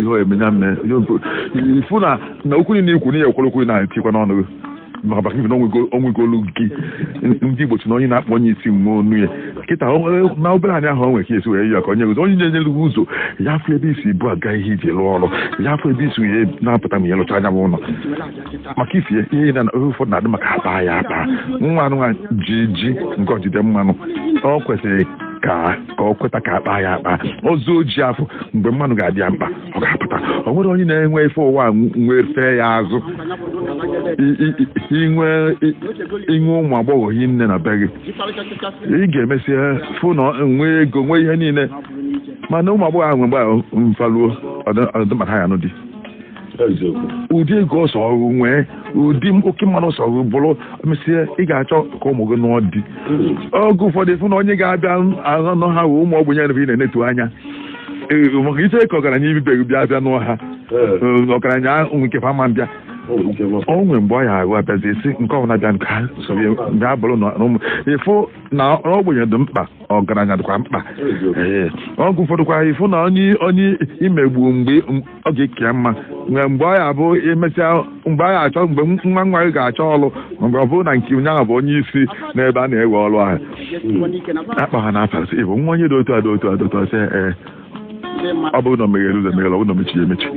Ihe o eme ya mee. Ifu na na okwu niile ikwu n'ihe ekwere okwu na-etikwa n'ọnụ gị maka ife na onwegolu gị. Ndị Igbo si na onye na-akpọ onye isi nwe onu ya kịta na obere anya ahụ o nwere ka esi wee ya ka onye ụzọ onye na-enyere gị ụzọ ya afọ ebe isi bụ aga ihe iji lụọ ọrụ ya afọ ebe isi wee na-apụta ma ihe lụcha anya bụ ụlọ maka ifie ihe na ụfọdụ na-adị maka akpa ya akpa nwa anụnwa ji ji nke ọjide mmanụ ọ kwesịrị ka ka ọ kweta ka akpa ya akpa ọzọ oji afọ mgbe mmanụ ga-adị ya mkpa ọ ga-apụta. Ọ nwere onye na-enwe ife ụwa nwee fee ya azụ. Inwe ụmụ agbọghọ hinne na be gị, ị ga-emesi fụ na nwee ego, nwee ihe niile, mana ụmụ agbọghọ ahụ mgbe mfaluo ọdịmaka ya nụ di ụdị ego ọsọ ọrụ nwee, ụdị oke mmanụ ọsọ ọrụ bụrụ mesie, ị ga-achọ ka ụmụ gị nụọ di. Oge ụfọdụ ịfụ na onye ga-abịa anọ ha wụ ụmụ ogbenye ị na-enetu anya maka iche ka ọgaranya ibibeghị bịa bịa nụọ ha. Ọgaranya nke fama mbịa o nwere mgbe ọ ya ahụ abịazi esi nke ọbụla bịa nke ha bịa bụrụ na ụmụ ịfụ na ogbenye dị mkpa, ọgaranya dịkwa mkpa. Ee, ọgụ ụfọdụ kwa ịfụ na onye onye imegbu mgbe ọ ga-eke ya mma mgbe mgbe ọ ya abụ emesịa, mgbe a ga-achọ, mgbe nwa nwa gị ga-achọ ọrụ, mgbe ọ bụrụ na nke onye ahụ bụ onye isi n'ebe a na-ewe ọrụ ahụ, akpa ha n'afa sị, "Ị bụ nwa onye dị otu a dị otu a dị otu a?" Sị ee. Ọ bụrụ na o meghere ụzọ emeghere, ọ bụrụ na o mechiri emechi,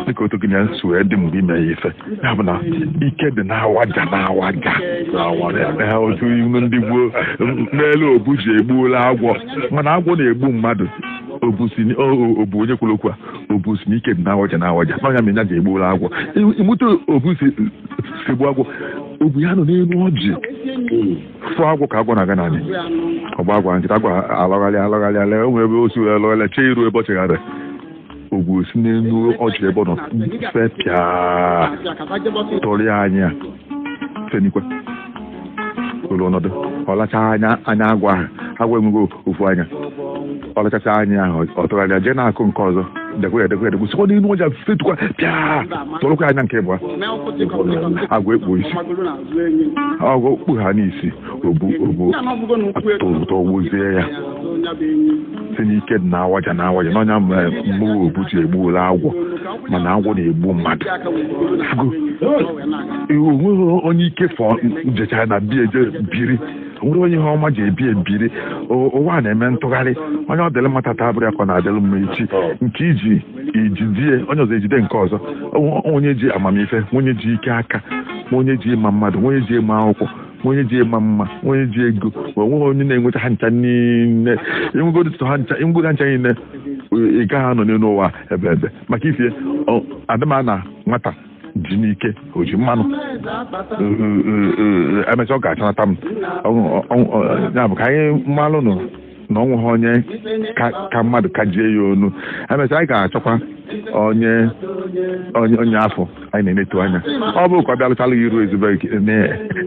dịka otu gị na si wee dị mgbe ime ya ife ya bụ na ike dị na-awaja na-awaja. Ee, otu ilu ndị gboo n'elu obu ji egbuola agwọ, mana agwọ na-egbu mmadụ. Obu si obu onye kwuru okwu a, obu si na ike dị na-awaja na-awaja n'ọnya mere ya ji egbuola agwọ. Ịmụta obu si egbu agwọ, obu ya nọ n'elu ọjị fụ agwọ ka agwọ na-aga n'anị ọgba agwa nkịta, agwọ alọgharị alọgharị ala o nwere ebe o si wee lọgharị chee iru ebe ọ chegharị, ogwu si n'elu ọjị ebe ọ nọ fe pịa tụrụ ya anya fenikwe ụlọ ọnọdụ ọ lacha anya anya agwọ ahụ. Agwọ enwego ofu anya, ọ lachacha anya ahụ, ọ tụgharịa jee na-akụ nke ọzọ, dekwe ya dekwe ya dekwe, sikwa n'elu ọja fetukwa pịa tụrụkwa anya nke ịbụa. Agwọ ekpu isi, agwọ kpu ha n'isi, obu obu tụgbuzie ya si n'ike dị na-awaja na-awaja n'ọnya mmụọ. Obu ji egbuola agwọ, mana agwọ na-egbu mmadụ. Fugo onweghị onye ike fọ jechara na bie eje biri, onwere onye ihe ọma ji ebi ebiri. Ụwa na-eme ntụgharị. Onye ọ dịrị mma tata abụrụ ya ka ọ na-adịrị mma echi. Nke iji ijidie onye ọzọ ejide nke ọzọ, onye ji amamife, onye ji ike aka, onye ji ịma mmadụ, onye ji ịma akwụkwọ, onye ji ịma mma, onye ji ego, onweghị onye na-enweta ha ncha niile. Enwegodo ha ncha, enwegodo ha ncha niile, ị gaghị anọ n'elu ụwa ebe ebe maka ifie adịma na nwata ji n'ike o ji mmanụ emechaa ọ ga-achanata m. Ya bụ ka anyị mmalụ nụ na ọnwụ ha onye ka mmadụ ka jie ya onu. Emechaa anyị ga-achọkwa onye onye onye afọ anyị na-enetu anya. Ọ bụrụ ka ọ bịa lụchalụ gị iru ezigbo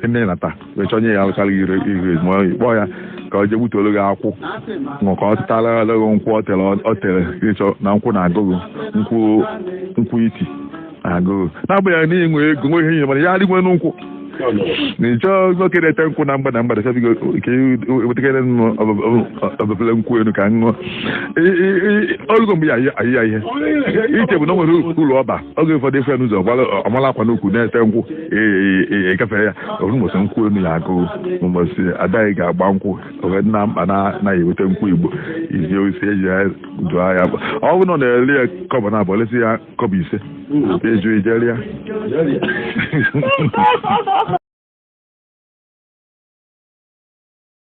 nne nata wee chọọ onye ya alụchalụ gị iru iru ezigbo, kpọọ ya ka ọ jee gbutuolu gị akwụ ma ka ọ tụtara gị nkwụ ọ tere ọ tere ịchọ na nkwụ na-agụ gị nkwụ nkwụ iti na-agụ gị, n'agbanyeghị na inwe ego nwe ihe nyere, mana ya adịghị nkwụ na ịchọọ nwoke na-ete nkwụ na mgbada mgbada sị gị ka ewetakere m obebele nkwụ elu ka m ṅụọ. Olugo mgbe ya ayị ya ihe iche bụ na o nwere uru ọba. Oge ụfọdụ efe n'ụzọ gbara ọmala akwa n'ukwu na-ete nkwụ ịgafere ya oru mbọsị nkwụ elu ya agụụ mbọsị adaghị ga-agba nkwụ oge na mkpa na eweta nkwụ Igbo izi osi eji ya dụọ ya. Ọ bụrụ na ọ na-ele ya kọbọ na abụọ, lesi ya kọbọ 5, eju ijeri ya.